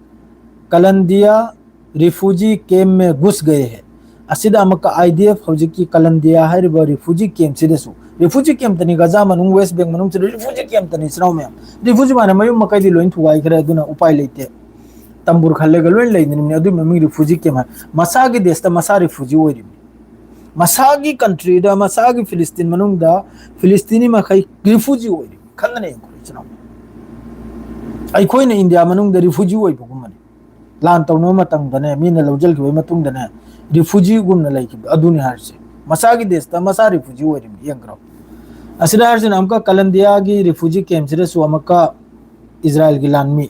कलंदिया रिफ्यूजी कैंप में घुस गए हैं꯫ ꯑꯁꯤꯗ ꯑꯃꯨꯛꯀ ꯑꯥꯏ ꯗꯤ ꯑꯦꯐ ꯍꯧꯖꯤꯛꯀꯤ ꯀꯂꯟꯗꯤꯌꯥ ꯍꯥꯏꯔꯤꯕ ꯔꯤꯐ꯭ꯌꯨꯖꯤ ꯀꯦꯝꯞꯁꯤꯗꯁꯨ, ꯔꯤꯐ꯭ꯌꯨꯖꯤ ꯀꯦꯝꯞꯇꯅꯤ ꯒꯖꯥ ꯃꯅꯨꯡ, ꯋꯦꯁ ꯕꯦꯡ ꯃꯅꯨꯡꯁꯤꯗ ꯔꯤꯐ꯭ꯌꯨꯖꯤ ꯀꯦꯝꯞꯇꯅꯤ, ꯏꯆꯤꯟ ꯏꯅꯥꯎ ꯃꯌꯥꯝ꯫ ꯔꯤꯐ꯭ꯌꯨꯖꯤ ꯃꯥꯅ ꯃꯌꯨꯝ ꯃꯀꯩꯗꯤ ꯂꯣꯏ ꯊꯨꯒꯥꯏꯈ꯭ꯔꯦ, ꯑꯗꯨꯅ ꯎꯄꯥꯏ ꯂꯩꯇꯦ꯫ ꯇꯝꯕꯨꯔ ꯈꯜꯂꯒ ꯂꯣꯏ ꯂꯩꯅꯔꯤꯕꯅꯤ꯫ ꯑꯗꯨꯒꯤ ꯃꯃꯤꯡ ꯔꯤꯐ꯭ꯌꯨꯖꯤ ꯀꯦꯝꯞ ꯍꯥꯏ꯫ ꯃꯁꯥꯒꯤ ꯗꯦꯁꯇ ꯃꯁꯥ ꯔꯤꯐ꯭ꯌꯨꯖꯤ ꯑꯣꯏꯔꯤꯕꯅꯤ꯫ ꯃꯁꯥꯒꯤ ꯀꯟꯇ꯭ꯔꯤꯗ, ꯃꯁꯥꯒꯤ ꯐꯤꯂꯤꯁꯇꯤꯟ ꯃꯅꯨꯡꯗ ꯐꯤꯂꯤꯁꯇꯤꯅꯤ ꯃꯈꯩ ꯔꯤꯐ꯭ꯌꯨꯖꯤ ꯑꯣꯏꯔꯤꯕꯅꯤ꯫ ꯈꯟꯗꯅ ꯌꯦꯡꯈꯣ, ꯏꯆꯤꯟ ꯏꯅꯥꯎ꯫ ꯑꯩꯈꯣꯏꯅ ꯏꯟꯗꯤꯌꯥ ꯃꯅꯨꯡꯗ ꯔꯤꯐ꯭ꯌꯨꯖꯤ ꯑꯣꯏꯕꯒꯨꯝꯕꯅꯤ꯫ ꯂꯥꯟ ꯇꯧꯅꯕ ꯃꯇꯝꯗꯅꯦ, ꯃꯤꯅ ꯂꯧꯁꯤꯟꯈꯤꯕꯒꯤ ꯃꯇꯨꯡꯗꯅꯦ, ꯔꯤꯐ꯭ꯌꯨꯖꯤꯒꯨꯝꯅ ꯂꯩꯈꯤꯕꯗꯣ ꯑꯗꯨꯅꯤ ꯍꯥꯏꯔꯤꯁꯦ꯫ ꯃꯁꯥꯒꯤ ꯗꯦꯁꯇ ꯃꯁꯥ ꯔꯤꯐ꯭ꯌꯨꯖꯤ ꯑꯣꯏꯔꯤꯕꯅꯤ, ꯌꯦꯡꯈ꯭ꯔꯣ꯫ ꯑꯁꯤꯗ ꯍꯥꯏꯔꯤꯁꯤꯅ ꯑꯃꯨꯛꯀ ꯀꯂꯟꯗꯤꯌꯥꯒꯤ ꯔꯤꯐ꯭ꯌꯨꯖꯤ ꯀꯦꯝꯞꯁꯤꯗꯁꯨ ꯑꯃꯨꯛꯀ ꯏꯖꯔꯥꯌꯦꯜꯒꯤ ꯂꯥꯟꯃꯤ,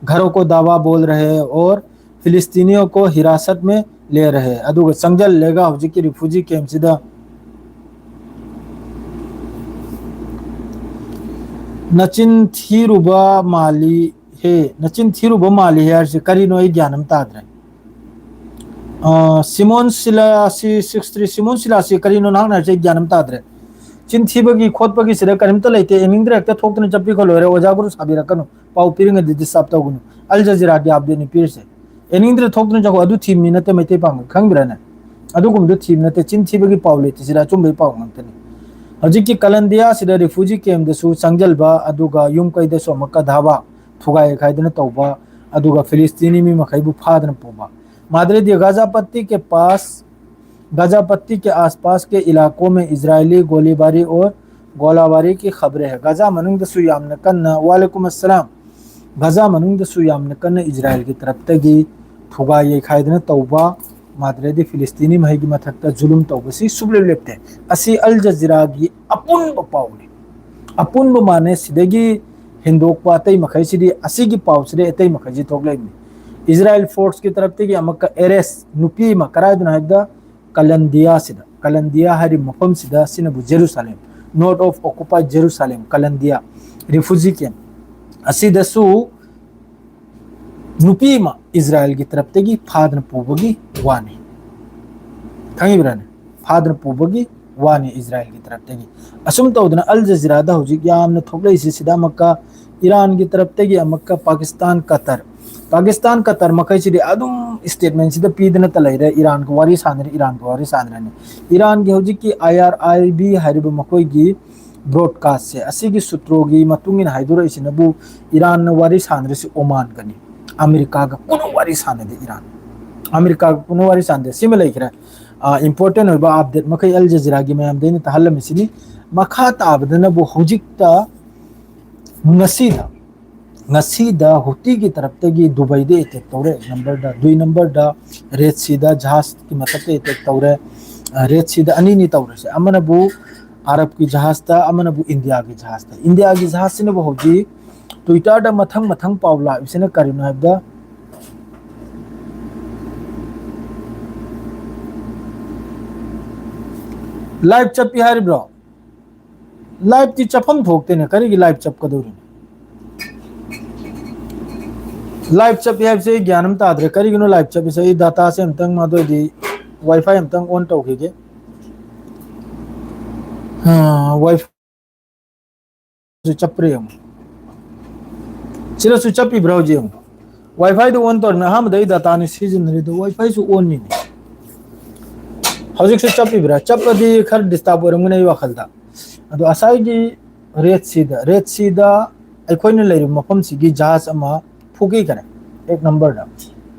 घरों को धावा बोल रहे हैं और फिलिस्तीनियों को हिरासत में ले रहे हैं꯫ ꯑꯗꯨꯒ ꯆꯪꯁꯤꯜꯂꯒ ꯍꯧꯖꯤꯛꯀꯤ ꯔꯤꯐ꯭ꯌꯨꯖꯤ ꯀꯦꯝꯞꯁꯤꯗ ꯅꯆꯤꯟ ꯊꯤꯔꯨꯕ ꯃꯥꯜꯂꯤ ꯍꯦ, ꯅꯆꯤꯟ ꯊꯤꯔꯨꯕ ꯃꯥꯜꯂꯤ ꯍꯦ ꯍꯥꯏꯔꯤꯁꯦ ꯀꯔꯤꯅꯣ? ꯑꯩ ꯒ꯭ꯌꯥꯟ ꯑꯃ ꯇꯥꯗ꯭ꯔꯦ꯫ ꯑ, ꯁꯤꯃꯣꯟ ꯁꯤꯂꯥꯁꯤ ꯁꯤꯛꯁ ꯊ꯭ꯔꯤ, ꯁꯤꯃꯣꯟ ꯁꯤꯂꯥꯁꯤ ꯀꯔꯤꯅꯣ ꯅꯍꯥꯛꯅ ꯍꯥꯏꯔꯤꯁꯦ? ꯑꯩ ꯒ꯭ꯌꯥꯟ ꯑꯃ ꯇꯥꯗ꯭ꯔꯦ꯫ ꯆꯤꯟ ꯊꯤꯕꯒꯤ ꯈꯣꯠꯄꯒꯤꯁꯤꯗ ꯀꯔꯤꯝꯇ ꯂꯩꯇꯦ꯫ ꯌꯦꯡꯅꯤꯡꯗ꯭ꯔꯦ, ꯍꯦꯛꯇ ꯊꯣꯛꯇꯅ ꯆꯠꯄꯤꯈꯣ, ꯂꯣꯏꯔꯦ꯫ ꯑꯣꯖꯥ ꯒꯨꯔꯨ ꯁꯥꯕꯤꯔꯛꯀꯅꯨ, ꯄꯥꯎ ꯄꯤꯔꯤꯉꯩꯗ ꯗꯤꯁꯇꯔꯕ ꯇꯧꯒꯅꯨ꯫ ꯑꯜ ꯖꯖꯤꯔꯥꯒꯤ ꯑꯞꯗꯦꯠꯅꯤ ꯄꯤꯔꯤꯁꯦ꯫ ꯌꯦꯡꯅꯤꯡꯗ꯭ꯔꯦ, ꯊꯣꯛꯇꯅ ꯆꯠꯈꯣ꯫ ꯑꯗꯨ ꯊꯤꯕ ꯃꯤ ꯅꯠꯇꯦ ꯃꯩꯇꯩ ꯄꯥꯉꯜ, ꯈꯪꯗ꯭ꯔꯅꯦ? ꯑꯗꯨꯒꯨꯝꯕꯗꯨ ꯊꯤꯕ ꯅꯠꯇꯦ꯫ ꯆꯤꯟ ꯊꯤꯕꯒꯤ ꯄꯥꯎ ꯂꯩꯇꯦ, ꯁꯤꯗ ꯑꯆꯨꯝꯕꯒꯤ ꯄꯥꯎ ꯉꯥꯛꯇꯅꯤ꯫ ꯍꯧꯖꯤꯛꯀꯤ ꯀꯂꯟꯗꯤꯌꯥꯁꯤꯗ ꯔꯤꯐ꯭ꯌꯨꯖꯤ ꯀꯦꯝꯗꯁꯨ ꯆꯪꯁꯤꯟꯕ, ꯑꯗꯨꯒ ꯌꯨꯝ ꯀꯩꯗꯁꯨ ꯑꯃꯨꯛꯀ ꯙꯥꯕꯥ ꯊꯨꯒꯥꯏ ꯈꯥꯏꯗꯅ ꯇꯧꯕ, ꯑꯗꯨꯒ ꯐꯤꯂꯤꯁꯇꯤꯅꯤ ꯃꯤ ꯃꯈꯩꯕꯨ ꯐꯥꯗꯅ ꯄꯨꯕ꯫ मादरे दिया गाजा पट्टी के पास, गाजा पट्टी के आसपास के इलाकों में इजरायली गोलीबारी और गोलाबारी की खबरें हैं। ꯒꯖꯥ ꯃꯅꯨꯡꯗꯁꯨ ꯌꯥꯝꯅ ꯀꯟꯅ, ꯋꯥꯂꯦꯀꯨꯝ ꯑꯁꯂꯥꯝ, ꯒꯖꯥ ꯃꯅꯨꯡꯗꯁꯨ ꯌꯥꯝꯅ ꯀꯟꯅ ꯏꯖꯔꯥꯌꯦꯜꯒꯤ ꯇꯔꯞꯇꯒꯤ ꯊꯨꯒꯥꯏ ꯌꯩꯈꯥꯏꯗꯅ ꯇꯧꯕ, ꯃꯥꯗ꯭ꯔꯦꯗꯤ ꯐꯤꯂꯤꯁꯇꯤꯅꯤ ꯃꯍꯩꯒꯤ ꯃꯊꯛꯇ ꯖꯨꯂꯨꯝ ꯇꯧꯕꯁꯤ ꯁꯨꯞꯂꯦꯞ ꯂꯦꯞꯇꯦ꯫ ꯑꯁꯤ ꯑꯜ ꯖꯖꯤꯔꯥꯒꯤ ꯑꯄꯨꯟꯕ ꯄꯥꯎꯅꯤ꯫ ꯑꯄꯨꯟꯕ ꯃꯥꯅꯦ꯫ ꯁꯤꯗꯒꯤ ꯍꯦꯟꯗꯣꯛꯄ ꯑꯇꯩ ꯃꯈꯩꯁꯤꯗꯤ, ꯑꯁꯤꯒꯤ ꯄꯥꯎꯁꯤꯗ ꯑꯇꯩ ꯃꯈꯩꯁꯤ ꯊꯣꯛꯂꯛꯏꯕꯅꯤ꯫ ꯏꯖꯔꯥꯏꯜ ꯐꯣꯔꯁꯀꯤ ꯇꯔꯞꯇꯒꯤ ꯑꯃꯨꯛꯀ ꯑꯦꯔꯦꯁ ꯅꯨꯄꯤ ꯑꯃ, ꯀꯗꯥꯏꯗꯅꯣ ꯍꯥꯏꯕꯗ ꯀꯂꯟꯗꯤꯌꯥꯁꯤꯗ, ꯀꯂꯟꯗꯤꯌꯥ ꯍꯥꯏꯔꯤꯕ ꯃꯐꯝꯁꯤꯗ, ꯁꯤꯅꯕꯨ Jerusalem, north of occupied Jerusalem, ꯀꯂꯟꯗꯤꯌꯥ refugee camp ꯑꯁꯤꯗꯁꯨ ꯅꯨꯄꯤ ꯑꯃ ꯏꯖꯔꯥꯏꯜꯒꯤ ꯇꯔꯞꯇꯒꯤ ꯐꯥꯗꯅ ꯄꯨꯕꯒꯤ ꯋꯥꯅꯤ꯫ ꯈꯪꯉꯤꯕ꯭ꯔꯥꯅꯦ? ꯐꯥꯗꯅ ꯄꯨꯕꯒꯤ ꯋꯥꯅꯤ ꯏꯖꯔꯥꯏꯜꯒꯤ ꯇꯔꯞꯇꯒꯤ꯫ ꯑꯁꯨꯝ ꯇꯧꯗꯅ ꯑꯜ ꯖꯖꯤꯔꯥꯗ ꯍꯧꯖꯤꯛ ꯌꯥꯝꯅ ꯊꯣꯛꯂꯛꯏꯁꯤ, ꯁꯤꯗ ꯑꯃꯨꯛꯀ ꯏꯔꯥꯟꯒꯤ ꯇꯔꯞꯇꯒꯤ ꯑꯃꯨꯛꯀ ꯄꯥꯀꯤꯁꯇꯥꯟ, ꯀꯇꯔ, ꯄꯥꯀꯤꯁꯇꯥꯟ, ꯀꯇꯔ ꯃꯈꯩꯁꯤꯗꯤ ꯑꯗꯨꯝ statement ꯁꯤꯗ ꯄꯤꯗꯅꯇ ꯂꯩꯔꯦ, ꯏꯔꯥꯟꯒ ꯋꯥꯔꯤ ꯁꯥꯟꯅꯔꯦ, ꯏꯔꯥꯟꯒ ꯋꯥꯔꯤ ꯁꯥꯟꯅꯔꯅꯤ꯫ ꯏꯔꯥꯟꯒꯤ ꯍꯧꯖꯤꯛꯀꯤ I R I B ꯍꯥꯏꯔꯤꯕ ꯃꯈꯣꯏꯒꯤ broadcast ꯁꯦ, ꯑꯁꯤꯒꯤ ꯁꯨꯇ꯭ꯔꯣꯒꯤ ꯃꯇꯨꯡ ꯏꯟꯅ ꯍꯥꯏꯗꯣꯔꯛꯏꯁꯤꯅꯕꯨ, ꯏꯔꯥꯟꯅ ꯋꯥꯔꯤ ꯁꯥꯟꯅꯔꯤꯁꯤ ꯑꯣꯃꯥꯟꯒꯅꯤ, ꯑꯃꯦꯔꯤꯀꯥꯒ ꯄꯨꯟꯅ ꯋꯥꯔꯤ ꯁꯥꯟꯅꯗꯦ ꯏꯔꯥꯟ꯫ ꯑꯃꯦꯔꯤꯀꯥꯒ ꯄꯨꯟꯅ ꯋꯥꯔꯤ ꯁꯥꯟꯅꯗꯦ꯫ ꯁꯤꯃ ꯂꯩꯈ꯭ꯔꯦ꯫ ꯑ, important ꯑꯣꯏꯕ update ꯃꯈꯩ ꯑꯜ ꯖꯖꯤꯔꯥꯒꯤ ꯃꯌꯥꯝꯗ ꯑꯩꯅ ꯇꯥꯍꯜꯂꯝꯃꯤꯁꯤꯅꯤ꯫ ꯃꯈꯥ ꯇꯥꯕꯗꯅꯕꯨ ꯍꯧꯖꯤꯛꯇ, ꯉꯁꯤꯗ, ꯉꯁꯤꯗ ꯍꯨꯇꯤꯒꯤ ꯇꯔꯞꯇꯒꯤ ꯗꯨꯕꯩꯗ attack ꯇꯧꯔꯦ꯫ ꯑꯦꯛ ꯅꯝꯕꯔꯗ, ꯗꯨꯏ ꯅꯝꯕꯔꯗ ꯔꯦꯗ ꯁꯤꯗ ꯖꯍꯥꯖꯀꯤ ꯃꯊꯛꯇ attack ꯇꯧꯔꯦ꯫ ꯑ, ꯔꯦꯗ ꯁꯤꯗ ꯑꯅꯤꯅꯤ ꯇꯧꯔꯤꯁꯦ, ꯑꯃꯅꯕꯨ ꯑꯔꯕꯀꯤ ꯖꯍꯥꯖꯇ, ꯑꯃꯅꯕꯨ ꯏꯟꯗꯤꯌꯥꯒꯤ ꯖꯍꯥꯖꯇ꯫ ꯏꯟꯗꯤꯌꯥꯒꯤ ꯖꯍꯥꯖꯁꯤꯅꯕꯨ ꯍꯧꯖꯤꯛ Twitter ꯗ ꯃꯊꯪ ꯃꯊꯪ ꯄꯥꯎ ꯂꯥꯛꯏꯁꯤꯅ ꯀꯔꯤꯅꯣ ꯍꯥꯏꯕꯗ, live ꯆꯠꯄꯤ ꯍꯥꯏꯔꯤꯕ꯭ꯔꯣ? Live ꯇꯤ ꯆꯠꯐꯝ ꯊꯣꯛꯇꯦꯅꯦ, ꯀꯔꯤꯒꯤ live ꯆꯠꯀꯗꯧꯔꯤꯅꯣ? Live ꯆꯠꯄꯤ ꯍꯥꯏꯕꯁꯦ ꯑꯩ ꯒ꯭ꯌꯥꯟ ꯑꯃ ꯇꯥꯗ꯭ꯔꯦ꯫ ꯀꯔꯤꯒꯤꯅꯣ live ꯆꯠꯄꯤꯁꯦ? ꯑꯩ data ꯁꯦ ꯑꯝꯇꯪ, ꯑꯗꯨꯑꯣꯏꯗꯤ WiFi ꯑꯝꯇꯪ on ꯇꯧꯈꯤꯒꯦ꯫ ꯑꯥ, WiFi ꯁꯨ ꯆꯠꯄ꯭ꯔꯥ ꯌꯦꯡꯉꯨ꯫ ꯁꯤꯗꯁꯨ ꯆꯠꯄꯤꯕ꯭ꯔꯥ ꯍꯧꯖꯤꯛ ꯌꯦꯡꯉꯨ꯫ WiFi ꯗꯨ on ꯇꯧꯔꯤꯅꯦ꯫ ꯑꯍꯥꯟꯕꯗ ꯑꯩ data ꯅꯤ ꯁꯤꯖꯤꯟꯅꯔꯤꯗꯣ, WiFi ꯁꯨ on ꯅꯤꯅꯦ꯫ ꯍꯧꯖꯤꯛꯁꯨ ꯆꯠꯄꯤꯕ꯭ꯔꯥ? ꯆꯠꯄꯗꯤ ꯈꯔ disturb ꯑꯣꯏꯔꯝꯒꯅꯤ ꯑꯩ ꯋꯥꯈꯜꯗ꯫ ꯑꯗꯣ ꯉꯁꯥꯏꯒꯤ ꯔꯦꯗ ꯁꯤꯗ, ꯔꯦꯗ ꯁꯤꯗ ꯑꯩꯈꯣꯏꯅ ꯂꯩꯔꯤꯕ ꯃꯐꯝꯁꯤꯒꯤ ꯖꯍꯥꯖ ꯑꯃ ꯐꯨꯈꯤꯈꯔꯦ, ꯑꯦꯛ ꯅꯝꯕꯔꯗ,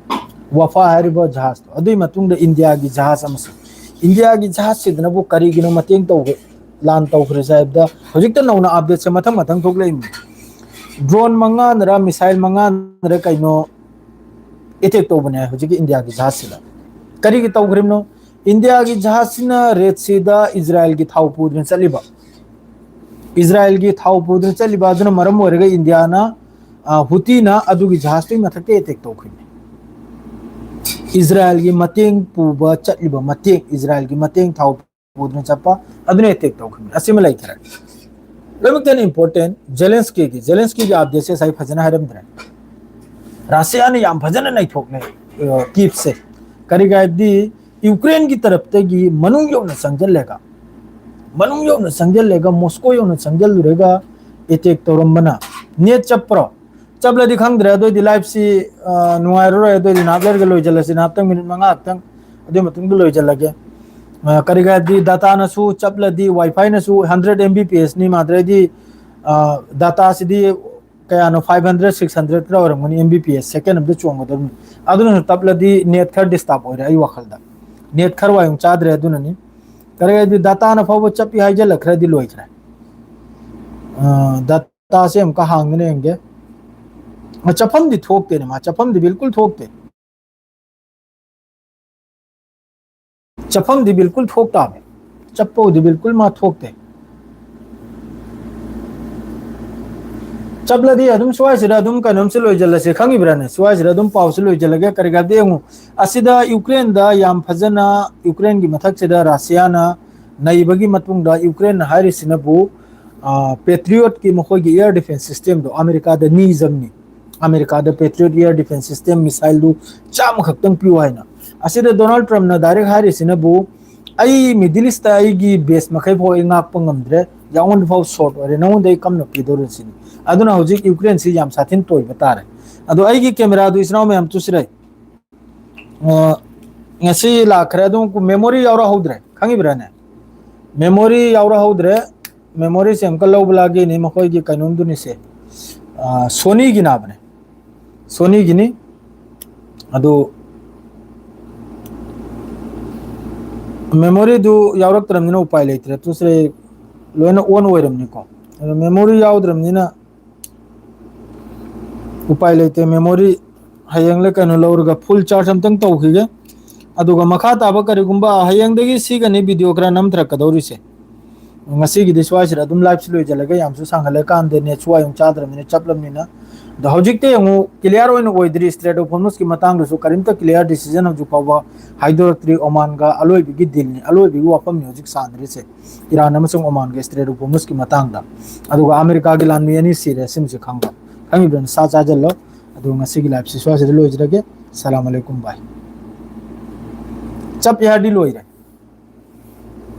ꯋꯥꯐꯥ ꯍꯥꯏꯔꯤꯕ ꯖꯍꯥꯖꯇꯣ꯫ ꯑꯗꯨꯒꯤ ꯃꯇꯨꯡꯗ ꯏꯟꯗꯤꯌꯥꯒꯤ ꯖꯍꯥꯖ ꯑꯃꯁꯨ, ꯏꯟꯗꯤꯌꯥꯒꯤ ꯖꯍꯥꯖꯁꯤꯗꯅꯕꯨ ꯀꯔꯤꯒꯤꯅꯣ ꯃꯇꯦꯡ ꯇꯧꯒꯦ, ꯂꯥꯟ ꯇꯧꯈ꯭ꯔꯤꯁꯦ ꯍꯥꯏꯕꯗ, ꯍꯧꯖꯤꯛꯇ ꯅꯧꯅ update ꯁꯦ ꯃꯊꯪ ꯃꯊꯪ ꯊꯣꯛꯂꯛꯏꯅꯤ꯫ Drone ꯃꯉꯥꯅꯔ, missile ꯃꯉꯥꯅꯔ ꯀꯩꯅꯣ attack ꯇꯧꯕꯅꯦ ꯍꯧꯖꯤꯛꯀꯤ ꯏꯟꯗꯤꯌꯥꯒꯤ ꯖꯍꯥꯖꯁꯤꯗ꯫ ꯀꯔꯤꯒꯤ ꯇꯧꯈ꯭ꯔꯤꯕꯅꯣ? ꯏꯟꯗꯤꯌꯥꯒꯤ ꯖꯍꯥꯖꯁꯤꯅ ꯔꯦꯗ ꯁꯤꯗ ꯏꯖꯔꯥꯏꯜꯒꯤ ꯊꯥꯎ ꯄꯨꯗꯨꯅ ꯆꯠꯂꯤꯕ, ꯏꯖꯔꯥꯏꯜꯒꯤ ꯊꯥꯎ ꯄꯨꯗꯨꯅ ꯆꯠꯂꯤꯕ ꯑꯗꯨꯅ ꯃꯔꯝ ꯑꯣꯏꯔꯒ ꯏꯟꯗꯤꯌꯥꯅ, ꯑ, ꯍꯨꯇꯤꯅ ꯑꯗꯨꯒꯤ ꯖꯍꯥꯖꯇꯨꯒꯤ ꯃꯊꯛꯇ ꯑꯦꯇꯦꯛ ꯇꯧꯈꯤꯕꯅꯤ꯫ ꯏꯖꯔꯥꯏꯜꯒꯤ ꯃꯇꯦꯡ ꯄꯨꯕ ꯆꯠꯂꯤꯕ, ꯃꯇꯦꯡ, ꯏꯖꯔꯥꯏꯜꯒꯤ ꯃꯇꯦꯡ ꯊꯥꯎ ꯄꯨꯗꯨꯅ ꯆꯠꯄ ꯑꯗꯨꯅ ꯑꯦꯇꯦꯛ ꯇꯧꯈꯤꯕꯅꯤ꯫ ꯑꯁꯤꯃ ꯂꯩꯈ꯭ꯔꯦ꯫ ꯂꯣꯏꯅꯃꯛꯇ ꯍꯦꯟꯅ ꯏꯝꯄꯣꯔꯇꯦꯟ ꯖꯦꯂꯦꯟꯁꯀꯤꯒꯤ, ꯖꯦꯂꯦꯟꯁꯀꯤꯒꯤ ꯑꯞꯗꯦꯠꯁꯦ ꯉꯁꯥꯏ ꯐꯖꯅ ꯍꯥꯏꯔꯝꯗ꯭ꯔꯦ꯫ ꯔꯁꯤꯌꯥꯅ ꯌꯥꯝ ꯐꯖꯅ ꯅꯩꯊꯣꯛꯂꯦ, ꯑ, ꯀꯤꯞꯁꯦ꯫ ꯀꯔꯤꯒꯤ ꯍꯥꯏꯕꯗꯤ ꯌꯨꯀ꯭ꯔꯦꯟꯒꯤ ꯇꯔꯞꯇꯒꯤ ꯃꯅꯨꯡ ꯌꯧꯅ ꯆꯪꯁꯤꯜꯂꯦꯒ, ꯃꯅꯨꯡ ꯌꯧꯅ ꯆꯪꯁꯤꯜꯂꯦꯒ, ꯃꯣꯁꯀꯣ ꯌꯧꯅ ꯆꯪꯁꯤꯜꯂꯨꯔꯦꯒ ꯑꯦꯇꯦꯛ ꯇꯧꯔꯝꯕꯅ꯫ ꯅꯦꯠ ꯆꯞꯄ꯭ꯔꯣ? ꯆꯞꯂꯗꯤ ꯈꯪꯗ꯭ꯔꯦ꯫ ꯑꯗꯨꯑꯣꯏꯗꯤ ꯂꯥꯏꯐꯁꯤ, ꯑ, ꯅꯨꯡꯉꯥꯏꯔꯔꯣꯏ꯫ ꯑꯗꯨꯑꯣꯏꯗꯤ ꯅꯍꯥꯛ ꯂꯩꯔꯒ ꯂꯣꯏꯁꯤꯜꯂꯁꯤ, ꯉꯥꯏꯍꯥꯛꯇꯪ, ꯃꯤꯅꯤꯠ ꯃꯉꯥ ꯈꯛꯇꯪ, ꯑꯗꯨꯒꯤ ꯃꯇꯨꯡꯗ ꯂꯣꯏꯁꯤꯜꯂꯒꯦ꯫ ꯑ, ꯀꯔꯤꯒꯤ ꯍꯥꯏꯕꯗꯤ ꯗꯥꯇꯥꯅꯁꯨ ꯆꯞꯂꯗꯤ, ꯋꯥꯏꯐꯥꯏꯅꯁꯨ ꯍꯟꯗ꯭ꯔꯦꯠ ꯑꯦꯝ ꯕꯤ ꯄꯤ ꯑꯦꯁꯅꯤ ꯃꯥꯗ꯭ꯔꯦꯗꯤ, ꯑ, ꯗꯥꯇꯥꯁꯤꯗꯤ ꯀꯌꯥꯅꯣ, ꯐꯥꯏꯚ ꯍꯟꯗ꯭ꯔꯦꯠ, ꯁꯤꯛꯁ ꯍꯟꯗ꯭ꯔꯦꯠ ꯈꯔ ꯑꯣꯏꯔꯝꯒꯅꯤ, ꯑꯦꯝ ꯕꯤ ꯄꯤ ꯑꯦꯁ ꯁꯦꯀꯦꯟ ꯑꯃꯗ ꯆꯣꯡꯒꯗꯕꯅꯤ꯫ ꯑꯗꯨꯅꯁꯨ ꯇꯞꯂꯗꯤ ꯅꯦꯠ ꯈꯔ ꯗꯤꯁꯇꯥꯔꯕ ꯑꯣꯏꯔꯦ ꯑꯩ ꯋꯥꯈꯜꯗ꯫ ꯅꯦꯠ ꯈꯔ ꯋꯥꯏ ꯆꯥꯗ꯭ꯔꯦ ꯑꯗꯨꯅꯅꯤ꯫ ꯀꯔꯤ ꯍꯥꯏꯗꯤ ꯗꯥꯇꯥꯅ ꯐꯥꯎꯕ ꯆꯞꯄꯤ ꯍꯥꯏꯖꯤꯜꯂꯛꯈ꯭ꯔꯗꯤ ꯂꯣꯏꯈ꯭ꯔꯦ꯫ ꯑ, ꯗꯥꯇꯥꯁꯦ ꯑꯃꯨꯛꯀ ꯍꯥꯡꯗꯅ ꯌꯦꯡꯒꯦ꯫ ꯑ, ꯆꯠꯐꯝꯗꯤ ꯊꯣꯛꯇꯦꯅꯦ, ꯃꯥ ꯆꯠꯐꯝꯗꯤ ꯕꯤꯜꯀꯨꯜ ꯊꯣꯛꯇꯦ꯫ ꯆꯠꯐꯝꯗꯤ ꯕꯤꯜꯀꯨꯜ ꯊꯣꯛꯇꯕꯅꯤ꯫ ꯆꯠꯄꯕꯨꯗꯤ ꯕꯤꯜꯀꯨꯜ ꯃꯥ ꯊꯣꯛꯇꯦ꯫ ꯆꯠꯂꯗꯤ ꯑꯗꯨꯝ ꯁ꯭ꯋꯥꯏꯁꯤꯗ ꯑꯗꯨꯝ ꯀꯩꯅꯣꯝꯁꯤ ꯂꯣꯏꯁꯤꯜꯂꯁꯦ, ꯈꯪꯉꯤꯕ꯭ꯔꯥꯅꯦ? ꯁ꯭ꯋꯥꯏꯁꯤꯗ ꯑꯗꯨꯝ ꯄꯥꯎꯁꯤ ꯂꯣꯏꯁꯤꯜꯂꯒꯦ꯫ ꯀꯔꯤꯒꯤ ꯍꯥꯏꯕꯗꯤ ꯌꯦꯡꯉꯨ, ꯑꯁꯤꯗ ꯌꯨꯀ꯭ꯔꯦꯟꯗ ꯌꯥꯝ ꯐꯖꯅ, ꯌꯨꯀ꯭ꯔꯦꯟꯒꯤ ꯃꯊꯛꯁꯤꯗ ꯔꯁꯤꯌꯥꯅ ꯅꯩꯕꯒꯤ ꯃꯇꯨꯡꯗ ꯌꯨꯀ꯭ꯔꯦꯟꯅ ꯍꯥꯏꯔꯤꯁꯤꯅꯕꯨ, ꯑ, ꯄꯦꯇ꯭ꯔꯤꯌꯣꯠꯀꯤ ꯃꯈꯣꯏꯒꯤ ꯑꯦꯌꯔ ꯗꯤꯐꯦꯟꯁ ꯁꯤꯁꯇꯦꯝꯗꯣ ꯑꯃꯦꯔꯤꯀꯥꯗ ꯅꯤꯖꯕꯅꯤ꯫ ꯑꯃꯦꯔꯤꯀꯥꯗ ꯄꯦꯇ꯭ꯔꯤꯌꯣꯠ ꯑꯦꯌꯔ ꯗꯤꯐꯦꯟꯁ ꯁꯤꯁꯇꯦꯝ ꯃꯤꯁꯥꯏꯜꯗꯨ ꯆꯥꯝꯃ ꯈꯛꯇꯪ ꯄꯤꯌꯨ ꯍꯥꯏꯅ꯫ ꯑꯁꯤꯗ ꯗꯣꯅꯥꯜꯗ ꯇ꯭ꯔꯝꯞꯅ ꯗꯥꯏꯔꯦꯛ ꯍꯥꯏꯔꯤꯁꯤꯅꯕꯨ, "ꯑꯩ ꯃꯤꯗꯜ ꯏꯁꯇ ꯑꯩꯒꯤ ꯕꯦꯁ ꯃꯈꯩ ꯐꯥꯎ ꯑꯩ ꯉꯥꯛꯄ ꯉꯝꯗ꯭ꯔꯦ, ꯌꯥꯉꯣꯟꯗ ꯐꯥꯎ ꯁꯣꯔꯠ ꯑꯣꯏꯔꯦ, ꯅꯉꯣꯟꯗ ꯑꯩ ꯀꯝꯅ ꯄꯤꯗꯧꯔꯤꯁꯤꯅꯤ?" ꯑꯗꯨꯅ ꯍꯧꯖꯤꯛ ꯌꯨꯀ꯭ꯔꯦꯟꯁꯤ ꯌꯥꯝ ꯁꯥꯊꯤꯅ ꯇꯣꯏꯕ ꯇꯥꯔꯦ꯫ ꯑꯗꯣ ꯑꯩꯒꯤ ꯀꯦꯃꯦꯔꯥꯗꯨ, ꯏꯆꯤꯟ ꯏꯅꯥꯎ ꯃꯌꯥꯝ, ꯇꯨꯁꯤꯔꯩ, ꯑ, ꯉꯁꯤ ꯂꯥꯛꯈ꯭ꯔꯦ, ꯑꯗꯨꯝ ꯃꯦꯃꯣꯔꯤ ꯌꯥꯎꯔꯛꯍꯧꯗ꯭ꯔꯦ, ꯈꯪꯉꯤꯕ꯭ꯔꯥꯅꯦ? ꯃꯦꯃꯣꯔꯤ ꯌꯥꯎꯔꯛꯍꯧꯗ꯭ꯔꯦ꯫ ꯃꯦꯃꯣꯔꯤꯁꯦ ꯑꯃꯨꯛꯀ ꯂꯧꯕ ꯂꯥꯛꯀꯦꯅꯦ, ꯃꯈꯣꯏꯒꯤ ꯀꯩꯅꯣꯝꯗꯨꯅꯤꯁꯦ꯫ ꯑ, ꯁꯣꯅꯤꯒꯤꯅꯕꯅꯦ, ꯁꯣꯅꯤꯒꯤꯅꯤ꯫ ꯑꯗꯨ ꯃꯦꯃꯣꯔꯤꯗꯨ ꯌꯥꯎꯔꯛꯇ꯭ꯔꯕꯅꯤꯅ ꯎꯄꯥꯏ ꯂꯩꯇ꯭ꯔꯦ, ꯇꯨꯁꯤꯔꯩ ꯂꯣꯏꯅ ꯑꯣꯟ ꯑꯣꯏꯔꯕꯅꯤꯀꯣ꯫ ꯑꯗꯣ ꯃꯦꯃꯣꯔꯤ ꯌꯥꯎꯗ꯭ꯔꯕꯅꯤꯅ ꯎꯄꯥꯏ ꯂꯩꯇꯦ꯫ ꯃꯦꯃꯣꯔꯤ ꯍꯌꯦꯡꯂ ꯀꯩꯅꯣ ꯂꯧꯔꯒ ꯐꯨꯜ ꯆꯥꯔꯖ ꯑꯝꯇꯪ ꯇꯧꯈꯤꯒꯦ꯫ ꯑꯗꯨꯒ ꯃꯈꯥ ꯇꯥꯕ ꯀꯔꯤꯒꯨꯝꯕ ꯍꯌꯦꯡꯗꯒꯤ ꯁꯤꯒꯅꯤ video ꯈꯔ ꯅꯝꯊꯔꯛꯀꯗꯧꯔꯤꯁꯦ꯫ ꯉꯁꯤꯒꯤꯗꯤ ꯁ꯭ꯋꯥꯏꯁꯤꯗ ꯑꯗꯨꯝ live ꯁꯤ ꯂꯣꯏꯁꯤꯜꯂꯒꯦ, ꯌꯥꯝꯁꯨ ꯁꯥꯡꯍꯜꯂꯀꯥꯟꯗ net ꯁꯨ ꯌꯥꯝ ꯆꯥꯗ꯭ꯔꯕꯅꯤꯅ, ꯆꯞꯂꯕꯅꯤꯅ꯫ ꯑꯗꯣ ꯍꯧꯖꯤꯛꯇꯤ ꯑꯃꯨꯛ clear ꯑꯣꯏꯅ ꯑꯣꯏꯗ꯭ꯔꯤ, Strait of Hormuz ꯀꯤ ꯃꯇꯥꯡꯗꯁꯨ ꯀꯔꯤꯝꯇ clear decision ꯍꯧꯖꯤꯛ ꯐꯥꯎꯕ ꯍꯥꯏꯗꯣꯔꯛꯇ꯭ꯔꯤ꯫ ꯑꯣꯃꯥꯟꯒ ꯑꯂꯣꯏꯕꯒꯤ deal ꯅꯤ, ꯑꯂꯣꯏꯕꯒꯤ ꯋꯥꯐꯝꯅꯤ ꯍꯧꯖꯤꯛ ꯁꯥꯟꯅꯔꯤꯁꯦ, ꯏꯔꯥꯟ ꯑꯃꯁꯨꯡ ꯑꯣꯃꯥꯟꯒ Strait of Hormuz ꯀꯤ ꯃꯇꯥꯡꯗ꯫ ꯑꯗꯨꯒ ꯑꯃꯦꯔꯤꯀꯥꯒꯤ ꯂꯥꯟꯃꯤ ꯑꯅꯤ ꯁꯤꯔꯦ, ꯁꯤꯃꯁꯨ ꯈꯪꯕ꯫ ꯈꯪꯉꯤꯕꯅ ꯁꯥ ꯆꯥꯁꯤꯜꯂꯣ꯫ ꯑꯗꯨ ꯉꯁꯤꯒꯤ live ꯁꯤ ꯁ꯭ꯋꯥꯏꯁꯤꯗ ꯂꯣꯏꯖꯔꯒꯦ꯫ ꯁꯂꯥꯝ ꯑꯂꯩꯀꯨꯝ ꯚꯥꯏ꯫ ꯆꯞ ꯌꯥꯔꯗꯤ ꯂꯣꯏꯔꯦ꯫